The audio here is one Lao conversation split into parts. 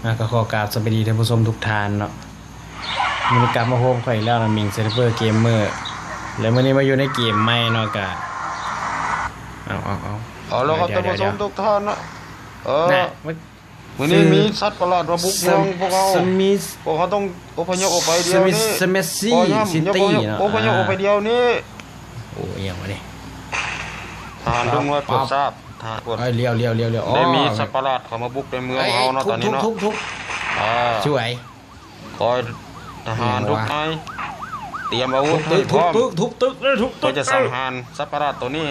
ອ່າ ກໍຂໍກາບສະບາຍດີທ່ານຜູ້ຊົມທຸກທ່ານເນາະ, ມື້ນີ້ກັບມາພົບກັບຂ້ອຍອີກແລ້ວເນາະ ມິງ Sniper Gamer ແລະ ມື້ນີ້ມາຢູ່ໃນເກມໃໝ່ເນາະ ກະ ເອົາ ເອົາ ເອົາ ເອົາລະຄັບ ທ່ານຜູ້ຊົມທຸກທ່ານເນາະ. ເອີ ນະ ມື້ນີ້ມີສັດປະຫຼາດມາບຸກເມືອງພວກເຮົາ ພວກເຮົາຕ້ອງອົບພະຍົບອອກໄປດຽວນີ້. ພະຍາມ Smashy City ເນາະ ອົບພະຍົບອອກໄປດຽວນີ້. ໂອ້ ອີຫຍັງວະນີ້? ທະຫານດົງນ້ອຍໂປດຊາບ ທະຫານ ເອີ ລ້ຽວໆໆໆ ໄດ້ມີສັດປະຫຼາດເຂົ້າມາບຸກໃນເມືອງເຮົາເນາະ ຕອນນີ້ເນາະ. ອ່າ ຊ່ວຍ ຂໍໃຫ້ທະຫານທຸກນາຍຕຽມອາວຸດໃຫ້ພ້ອມ ທຸບຕຶກ ທຸບຕຶກ ເພື່ອຈະສັງຫານສັດປະຫຼາດໂຕນີ້.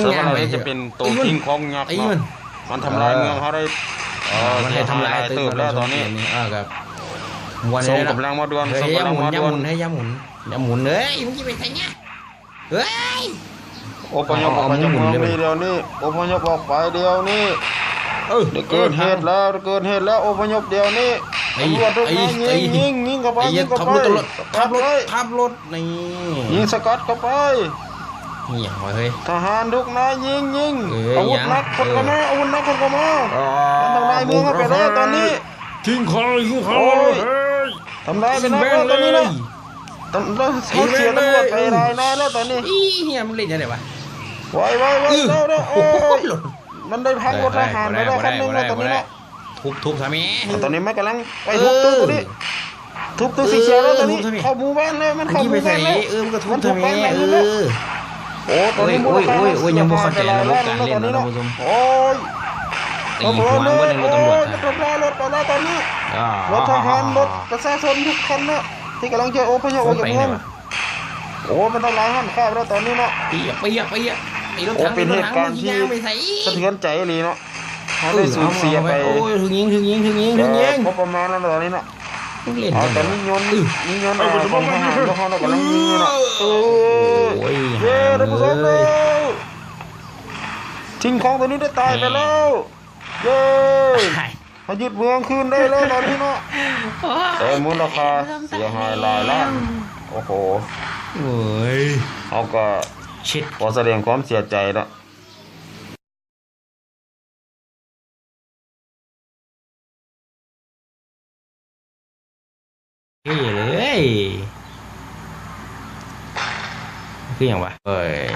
ສັດປະຫຼາດນີ້ຈະເປັນໂຕຄິງຄອງຍັກເນາະ ມັນທຳລາຍເມືອງເຮົາໄດ້ ເອີ ມັນໄດ້ທຳລາຍເຕີບແລ້ວຕອນນີ້. ສົ່ງກຳລັງມາດ່ວນ ສົ່ງກຳລັງມາດ່ວນ. ເຮີ້ຍ ຢ່າໝຸນ ຢ່າໝຸນ ເຮີ້ຍ ມຶງຊິໄປໃສນະ? ເຮີ້ຍ ອົບພະຍົບອອກໄປຈາກເມືອງນີ້ດຽວນີ້ ອົບພະຍົບອອກໄປດຽວນີ້. ເອີ ໄດ້ເກີດເຫດແລ້ວ ໄດ້ເກີດເຫດແລ້ວ ອົບພະຍົບດຽວນີ້. ຕຳຫຼວດທຸກນາຍຍິງ ຍິງ ຍິງເຂົ້າໄປ ຍິງເຂົ້າໄປ ຂັບລົດ ຂັບລົດ ຂັບລົດ ນີ້ ຍິງສະກັດເຂົ້າໄປ. ອີຫຍັງວະເຮີ້ຍ? ທະຫານທຸກນາຍຍິງ ຍິງ ເອີ ອາວຸດໜັກ ເອີ ຂົນເຂົ້າມາ ອາວຸດໜັກຂົນເຂົ້າມາ. ມັນທຳລາຍເມືອງເຮົາໄປແລ້ວຕອນນີ້. ໂອ້ຍ ທຳລາຍໄປແລ້ວຕອນນີ້ເນາະ. ເຮົາເສຍຕຳຫຼວດໄປຫຼາຍນາຍແລ້ວຕອນນີ້. ອີ່ ເຮີ້ຍ ມັນຫຼິ້ນຈັ່ງໃດວະ? ໄວໆໆ ເອີ ເອົາໆ ໂອ້ຍ ມັນໄດ້ພັງລົດທະຫານໄປແລ້ວຄັນໜຶ່ງແລ້ວຕອນນີ້ເນາະ. ທຸບ ທຸບຊະແມ່. ຕອນນີ້ມັນກຳລັງໄປທຸບຕຶກນີ້ ເອີ ທຸບຕຶກສີຂຽວແລ້ວຕອນນີ້. ເອີ ທຸບຊະແມ່ ເຂົ້າໝູ່ບ້ານແລ້ວ ມັນເຂົ້າໝູ່ບ້ານແລ້ວ ມັນກະທຸບຊະແມ່. ເອີ ໂອ້ ຕອນນີ້ໂອ້ຍ ໂອ້ຍ ຍັງບໍ່ເຂົ້າໃຈລະບົບການຫຼິ້ນເນາະທ່ານຜູ້ຊົມ. ໂອ້ຍ ຕີຫົວມັນເບິດເລີຍ ລົດຕຳຫຼວດ ໂອ້ຍ ມັນທຳລາຍລົດໄປແລ້ວຕອນນີ້. ອ່າ ລົດທະຫານ ລົດປະຊາຊົນທຸກຄັນເນາະ ທີ່ກຳລັງຈະອົບພະຍົບອອກຈາກເມືອງ. ໂອ້ ມັນທຳລາຍຮ້ານຄ້າໄປແລ້ວຕອນນີ້ເນາະ. ປຽກ ປຽກ ປຽກ ໄອ້ລົດຖັງ ໂອ້ ເປັນເຫດການທີ່ສະເທືອນໃຈອີ່ຫຼີເນາະ. ເຮົາໄດ້ສູນເສຍໄປ ໂອ້ຍ ຖືກຍິງ ຖືກຍິງ ຖືກຍິງ ຖືກຍິງ ພໍປະມານແລ້ວຕອນນີ້ເນາະ. ເອົາ ແຕ່ມີຍົນ ມີຍົນຂອງທະຫານພວກເຮົາກຳລັງຍິງຢູ່ເນາະ. ໂອ້ຍ ເຮີ້ຍ ທ່ານຜູ້ຊົມເອີຍ ຄິງຄອງໂຕນີ້ໄດ້ຕາຍໄປແລ້ວ. ເຢ້ ເຮົາຍຶດເມືອງຄືນໄດ້ແລ້ວຕອນນີ້ເນາະ. ໂອ້ຍ ແຕ່ມູນລະຄ່າເສຍຫາຍຫຼາຍລ້ານ. ໂອ້ໂຫ ໂອ້ຍ ເຮົາກໍຂໍສະແດງຄວາມເສຍໃຈເນາະ. ເອີ ເລີຍ ຄືຫຍັງວະ? ເອີຍ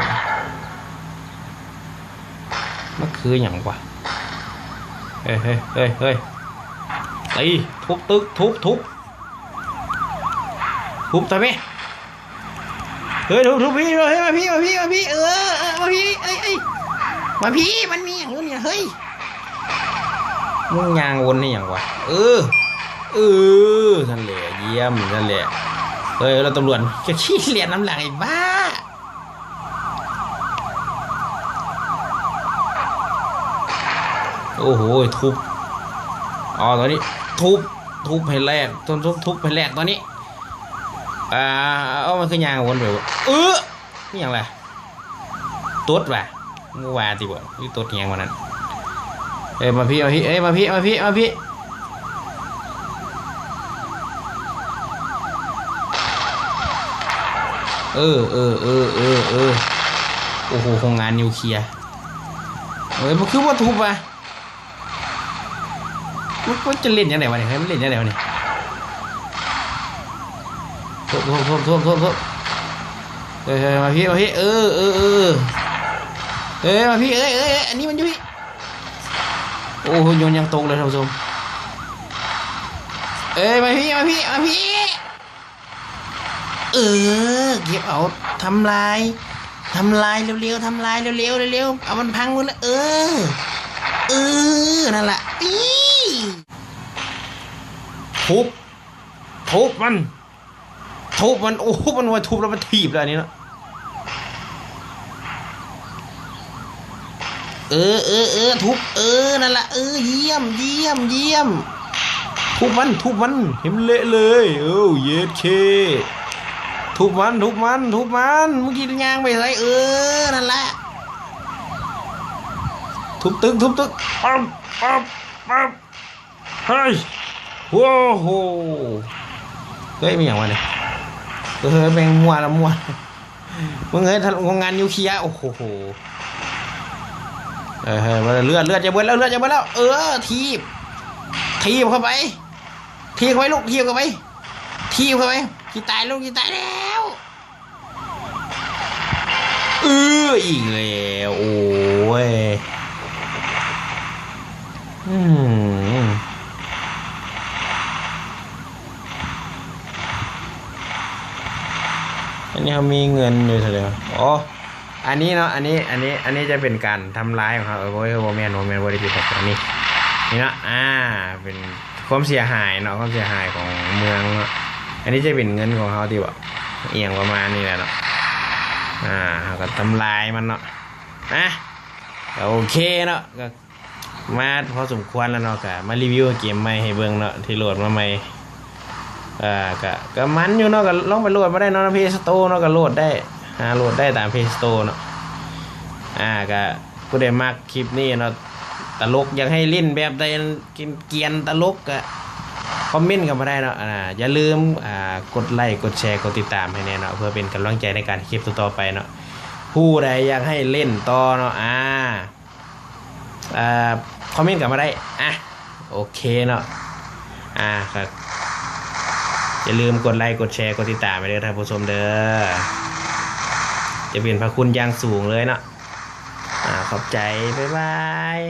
ມັນຄືຫຍັງວະ? ເອີຍ ເຮີ້ຍ ເຮີ້ຍ ເຮີ້ຍ ຕີ ທຸບຕຶກ ທຸບ ທຸບ ທຸບຊະແມ່. ເຮີ້ຍ ທຸບ ທຸບ ພີ້ ເຮີ້ຍ ມາພີ້ ມາພີ້ ມາພີ້ ເອີ ເອີ ມາພີ້ ເອີຍ ເອີຍ ມາພີ້ ມັນມີຫຍັງຢູ່ນີ້ ເຮີ້ຍ ມຶງຍ່າງວົນເຮັດຫຍັງວະ? ເອີ ເອີ ນັ້ນແຫຼະ ຢ້ຽມ ນັ້ນແຫຼະ. ເຮີ້ຍ ລະຕຳຫຼວດຈະຂີ່ລຽນນຳຫຼັງ ໄອ້ບ້າ. ໂອ້ໂຫ ທຸບ ອໍ ຕອນນີ້ທຸບ ທຸບໃຫ້ແຫຼກ ທຸບ ທຸບ ທຸບໃຫ້ແຫຼກຕອນນີ້. ອ່າ ເອົາ ມັນຄືຍ່າງວົນໄປ ເອີ ອີ່ຫຍັງລະ? ຕົດຫວາ? ບໍ່ວ່າຕິບໍ? ຄືຕົດແຮງວ່ານັ້ນ. ເອີຍ ມາພີ້ ມາພີ້ ເອີຍ ມາພີ້ ມາພີ້ ມາພີ້. ເອີ ເອີ ເອີ ເອີ ເອີ ໂອ້ໂຫ ໂຮງງານນິວເຄຍ. ເອີຍ ມັນຄືບໍ່ທຸບຫວາ? ມັນ ມັນຈະຫຼິ້ນຈັ່ງໃດວະນີ້? ເຮີ້ຍ ມັນຫຼິ້ນຈັ່ງໃດວະນີ້? ທຸບ ທຸບ ທຸບ ທຸບ ທຸບ ເອີຍ ເຮີ້ຍ ມາພີ້ ມາພີ້ ເອີ ເອີ ເອີ ເອີ ເອີຍ ມາພີ້ ເອີຍ ເອີຍ ເອີຍ ອັນນີ້ມັນຢູ່ພີ້. ໂອ້ໂຫ ຍົນຍັງຕົກເລີຍທ່ານຜູ້ຊົມ. ເອີຍ ມາພີ້ ມາພີ້ ມາພີ້. ເອີ ເກັບເອົາ ທຳລາຍ ທຳລາຍເລັວໆ ທຳລາຍເລັວໆ ເລັວໆ ເອົາມັນພັງໝົດເລີຍ. ເອີ ເອີ ນັ້ນລະ ຕີ ທຸບ ທຸບມັນ ທຸບມັນ. ໂອ້ ມັນວ່າທຸບແລ້ວມັນຖີບແລ້ວອັນນີ້ເນາະ. ເອີ ເອີ ເອີ ທຸບ ເອີ ນັ້ນລະ ເອີ ຢ້ຽມ ຢ້ຽມ ຢ້ຽມ ທຸບມັນ ທຸບມັນໃຫ້ມັນເລະເລີຍ. ໂອ້ ເຢັດເຄ ທຸບມັນ ທຸບມັນ ທຸບມັນ ມຶງຊິຍ່າງໄປໃສ? ເອີ ນັ້ນລະ ທຸບຕຶກ ທຸບຕຶກ ປັບ ປັບ ປັບ. ເຮີ້ຍ ໂອ້ໂຫ ເຮີ້ຍ ມີຫຍັງວະນີ້? ເອີ ແມ່ງມົວລະມົວ ມຶງເອີຍ ໂຮງງານນິວເຄຍ. ໂອ້ໂຫ ເອີ ເຮີ້ຍ ເລືອດ ເລືອດຈະເບິດແລ້ວ ເລືອດຈະເບິດແລ້ວ. ເອີ ຖີບ ຖີບເຂົ້າໄປ ຖີບເຂົ້າໄປລູກ ຖີບເຂົ້າໄປ ຖີບເຂົ້າໄປ ຊິຕາຍລູກ ຊິຕາຍແລ້ວ. ເອີ ອີກແລ້ວ ໂອ້ຍ ອືມ ອັນນີ້ເຮົາມີເງິນຢູ່ເທົ່າໃດ? ອໍ ອັນນີ້ເນາະ ອັນນີ້ ອັນນີ້ ອັນນີ້ຈະເປັນການທຳລາຍຂອງເຮົາ. ເອີ ບໍ່ ບໍ່ແມ່ນ ບໍ່ແມ່ນ ບໍ່ໄດ້ຜິດດອກ ອັນນີ້ ນີ້ເນາະ ອ່າ ເປັນຄວາມເສຍຫາຍເນາະ ຄວາມເສຍຫາຍຂອງເມືອງເນາະ. ອັນນີ້ຈະເປັນເງິນຂອງເຮົາຕິເບາະ ອີ່ຫຍັງປະມານນີ້ແຫຼະເນາະ. ອ່າ ເຮົາກໍທຳລາຍມັນເນາະ. ອ່ະ ກໍໂອເຄເນາະ ກໍມາພໍສົມຄວນແລ້ວເນາະ ກໍມາຣີວິວເກມໃໝ່ໃຫ້ເບິ່ງເນາະ ທີ່ໂຫຼດມາໃໝ່. ເອີ ກະ ກະມັນຢູ່ເນາະ ກະລອງໄປໂຫຼດມາໄດ້ເນາະ ໃນ Play Store ເນາະ ກະໂຫຼດໄດ້ ຫາໂຫຼດໄດ້ຕາມ Play Store ເນາະ. ອ່າ ກະຜູ້ໃດມັກຄລິບນີ້ເນາະ ຕະຫຼົກ ຢາກໃຫ້ຫຼິ້ນແບບໃດ ກຽນໆ ຕະຫຼົກ ກະຄອມເມັນເຂົ້າມາໄດ້ເນາະ. ອ່າ ຢ່າລືມ ອ່າ ກົດໄລ ກົດແຊ ກົດຕິດຕາມໃຫ້ແດ່ເນາະ ເພື່ອເປັນກຳລັງໃຈໃນການເຮັດຄລິບຕໍ່ໆ ໄປເນາະ. ຜູ້ໃດຢາກໃຫ້ຫຼິ້ນຕໍ່ເນາະ ອ່າ ອ່າ ຄອມເມັນເຂົ້າມາໄດ້. ອ່ະ ໂອເຄເນາະ ອ່າ ກໍຢ່າລືມກົດໄລ ກົດແຊ ກົດຕິດຕາມໄປເດີທ່ານຜູ້ຊົມເດີ ຈະເປັນພະຄຸນຢ່າງສູງເລີຍເນາະ. ອ່າ ຂອບໃຈ ບາຍບາຍ.